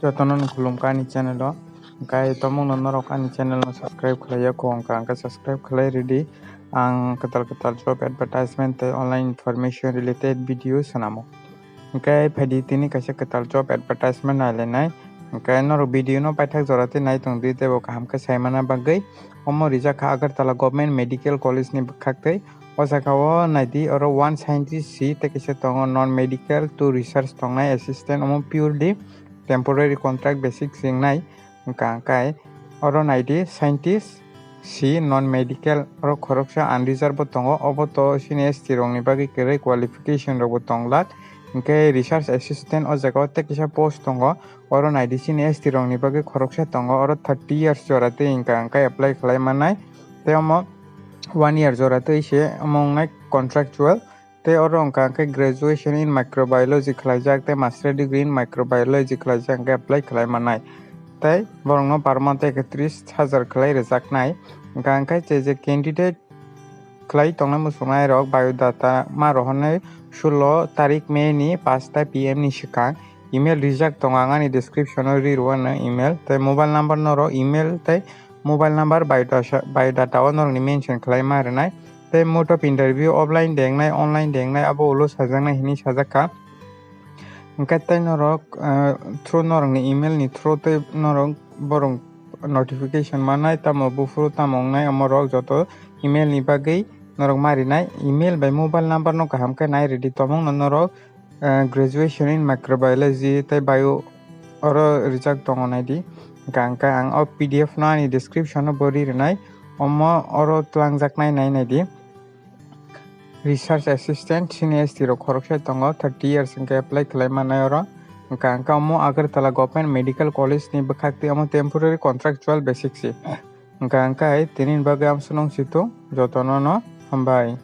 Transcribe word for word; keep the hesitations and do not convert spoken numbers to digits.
Jotono no khulumkha ani channel o. Hwnkhe tomungno norok ani channel no subscribe khlaiya kho wngkha, hwnkhe subscribe khlai rwdi. Ang kwtal kwtal job advertisement tei online information related video swnamo. Hwnkhe phaidi tini kaisa kwtal job advertisement nailainai. Hwnkhe norok video no paithak jora tei nai tongdi tei bo kaham khe saimana bagwi. Omo rijak kha Agartala Government Medical College ni bwkhak tei. O jaga o naidi oro one scientist si tei kaisa tongo non medical to research tongnai assistant, omo purely temporary contract basic se wngnai. Hwnkha hwnkhe oro naidi scientist si non medical oro khoroksa unreserved bo tongo, obo to sini S T rokni bagwi kwrwi qualification rokbo tongla. Hwnkhe research assistant o jaga o tei kisa post tongo, oro naidi sini S T rokni bagwi khoroksa tongo, oro thirty years jora tei hwnkha hwnkhe apply khlai mannai. Tei omo one year jora tei se omo wngnai contractual. Tei oro wngkha hwnkhe graduation in microbiology khlaijak tei master degree in microbiology khlaijak hwnkhe apply khlai mannai. Tei borokno per month ekatris hajar khlai rwjaknai. Hwnkha hwnkhe je je candidate khlai tongnai muchungnairok biodata ma rohornai sulo tarik May ni paanch ta P M ni swkang. Email rijak tongo ang ani description o ri rwano email tei mobile number norok email tei mobile number biodata, biodata o norokni mention khlai ma rwnai. Tei mode of interview offline de wngnai, online de wngnai, abo ulo sajaknai hinwi sajak kha. Hwnkhe tei norok, eh, through norokni email ni through tei norok borok notification mannai, tamo buphuru tamo wngnai, omorok joto email ni bagwi norok ma rinai. Email bai mobile number no kaham khe nai rwdi, tomungno norok, eh, graduation in microbiology tei bio oro rijak tongo naidi. Hwnkha hwnkhe ang o P D F no ani description o bo ri rwnai, omo oro twlangjaknai nai naidi. Research assistant sini S T rok khoroksa tongo, thirty years hwnkhe apply khlai mannai oro. Hwnkha hwnkhe omo Agartala Government Medical College ni bwkhak tei omo temporary contractual basic se. Hwnkha hwnkhe tini bagwi amsonong situng jotono no hambai.